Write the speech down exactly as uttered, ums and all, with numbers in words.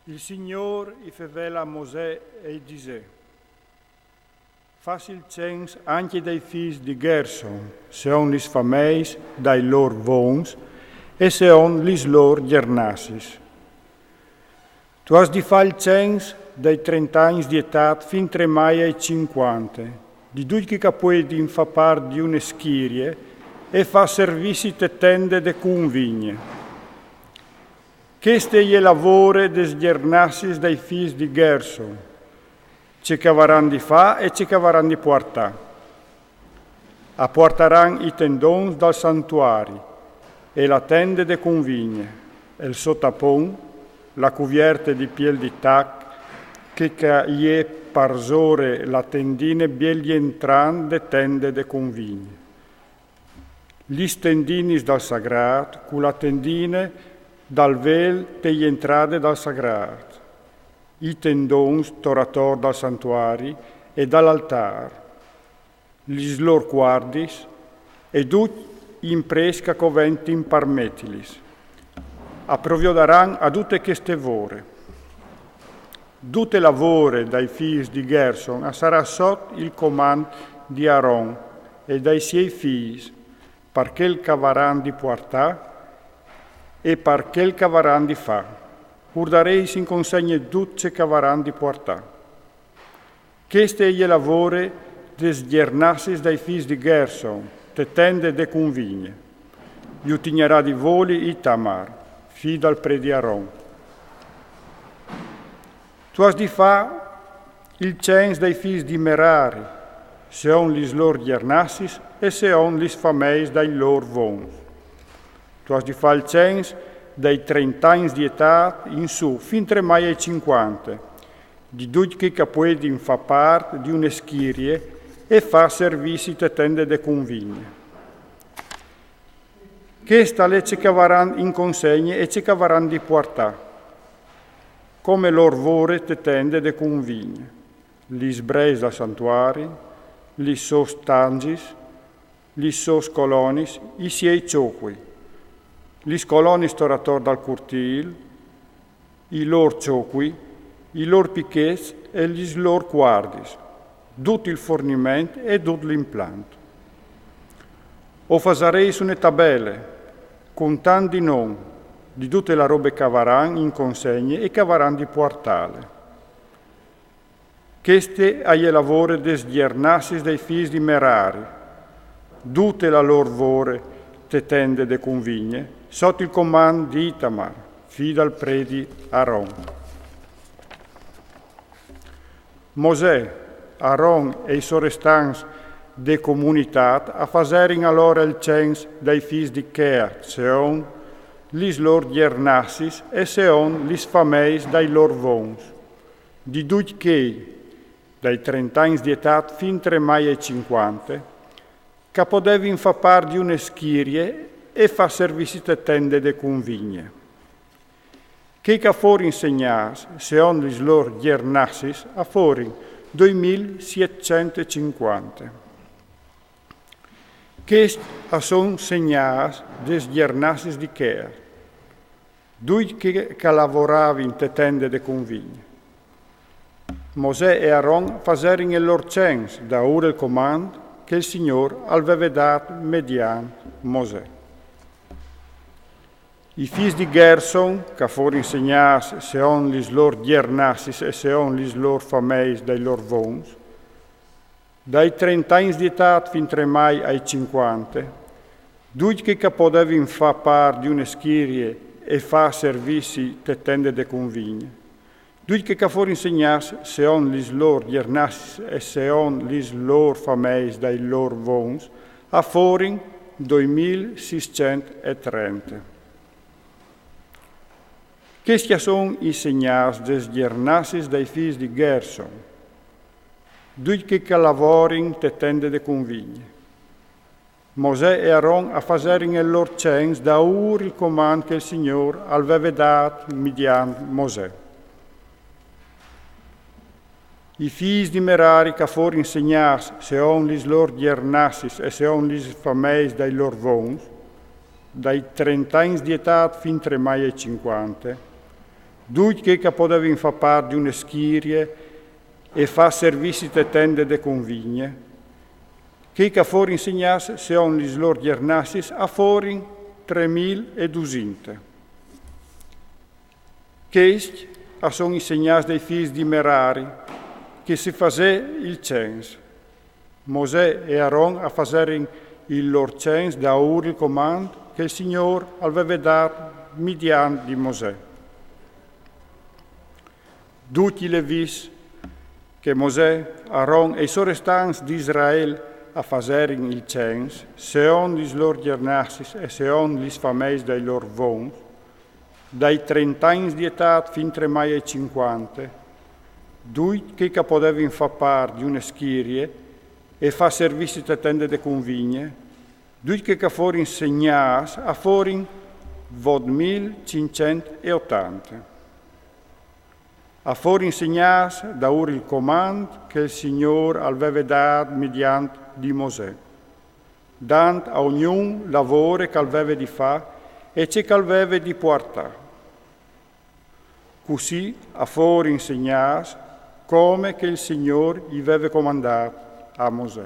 Il Signôr i fevèla a Mosè e i disè: Fàs il cens ancje dai fîs di Gherson, seont lis fameis dai lôr vons e seont lis lôr gjernassis. Tu âs di fâ il cens dai trente agns di etât fin tremai ai cincuante, di ducj chei ch'a puedin fâ part di une schirie e fâ servizi te tende de convigne. Cheste e je la vore des gjernassis dai fîs di Gherson, ce ch'a varan di fâ e ce ch'a varan di puartâ. A puartaran i tendons dal santuari e la tende de convigne, e il so tapon, la cuvierte di piel di tac, che ch'a je parsore la tendine biel jentrant de tende de convigne. Lis tendinis dal sagrât, cu la tendine dal vêl te jentrade dal sagrât, i tendons tor ator dal santuari e dal altâr, lis lôr cuardis e ducj i imprês ch'a coventin par metilis. A proviodaran a dute cheste vore. Dute la vore dai fîs di Gherson a sarà sot il comant di Aron e dai siei fîs, par chel ch'a varan di puartâ e par chel ch'a varan di fâ. Urdarês in consegne dut ce ch'a varan di puartâ. Cheste e je la vore des gjernassis dai fîs di Gherson, te tende de convigne. Ju tignarà di voli Itamar, fi dal predi Aron. Tu âs di fâ il cens dai fîs di Merari, seont lis lôr gjernassis e seont lis fameis dai lôr vons. Tu âs di fâ il cens dai trente agns di etât in sù, fin tremai ai cincuante, di ducj chei ch'a puedin fâ part di une schirie e fâ servizi te tende de convigne. Chest al è ce ch'a varan in consegne e ce ch'a varan di puartâ, come lôr vore te tende de convigne: lis breis dal santuari, lis sôs stanzis, lis sôs colonis, i siei çocui, lis colonis tor ator dal curtîl, i lôr çocui, i lôr pichets e lis lôr cuardis, dut il forniment e dut l'implant. O fasarês une tabele, cun tant di non, di dute la robe ch'a varan in consegne e ch'a varan di puartâle. Cheste e je la vore des gjernassis dai fîs di Merari, dute la lôr vore te tende de convigne, sot il comant di Itamar, fi dal predi Aron. Mosè, Aron e i sorestants de comunitât a faserin alore il cens dai fîs di Cheat, seont lis lôr gjernassis e seont lis fameis dai lôr vons, di ducj chei, dai trente agns di etât fin tremai ai cincuante, ch'a podevin fâ part di une schirie e fâ servizi te tende de convigne. Chei ch'a forin segnâts, seont lis lôr gjernassis, a forin doi mil sietcent e cincuante. Chescj a son segnâts des gjernassis di Cheat, ducj chei ch'a lavoravin te tende de convigne. Mosè e Aron a faserin il lôr cens daûr il comant che il Signôr al veve dât mediant Mosè. I fîs di Gherson, ch'a forin segnâts seont lis lôr gjernassis e seont lis lôr fameis dai lôr vons, dai trente agns di etât fin tremai ai cincuante, ducj chei ch'a podevin fâ part di une schirie e fâ servizi te tende de convigne, ducj chei ch'a forin segnâts seont lis lôr gjernassis e seont lis lôr fameis dai lôr vons, a forin doi mil sîscent e trente. Chescj a son i segnâts des gjernassis dai fîs di Gherson, ducj chei ch'a lavorin te tende de convigne. Mosè e Aron a faserin il lôr cens daûr il comant che il Signôr al veve dât mediant Mosè. I fîs di Merari ch'a forin segnâts seont lis lôr gjernassis e seont lis fameis dai lôr vons, dai trente agns di etât fin tremai ai cincuante, Ducj chei ch'a podevin fâ part di une schirie e fâ servizi te tende de convigne, chei ch'a forin segnâts seont lis lôr gjernassiis a forin trê mil e dusinte. Chescj a son i segnâts dai fîs di Merari, che si fasè il cens. Mosè e Aron a faserin il lôr cens daûr il comant che il Signôr al veve dât midiant di Mosè. Ducj i Levîs che Mosè, Aron e i sorestants di Israel a faserin il cens, seont lis lôr gjernassiis e seont lis fameis dai lôr vons, dai trente agns di etât fin tremai ai cincuante, ducj chei ch'a podevin fâ part di une schirie e fâ servizi te tende de convigne, ducj chei ch'a forin segnâts a forin vot mil cinccent e otante. A forin segnâts daûr il comant che il Signôr al veve dât midiant di Mosè, dant a ognun la vore ch'al veve di fâ e ce ch'al veve di puartâ. Cussì a forin segnâts come che il Signôr i veve comandât a Mosè.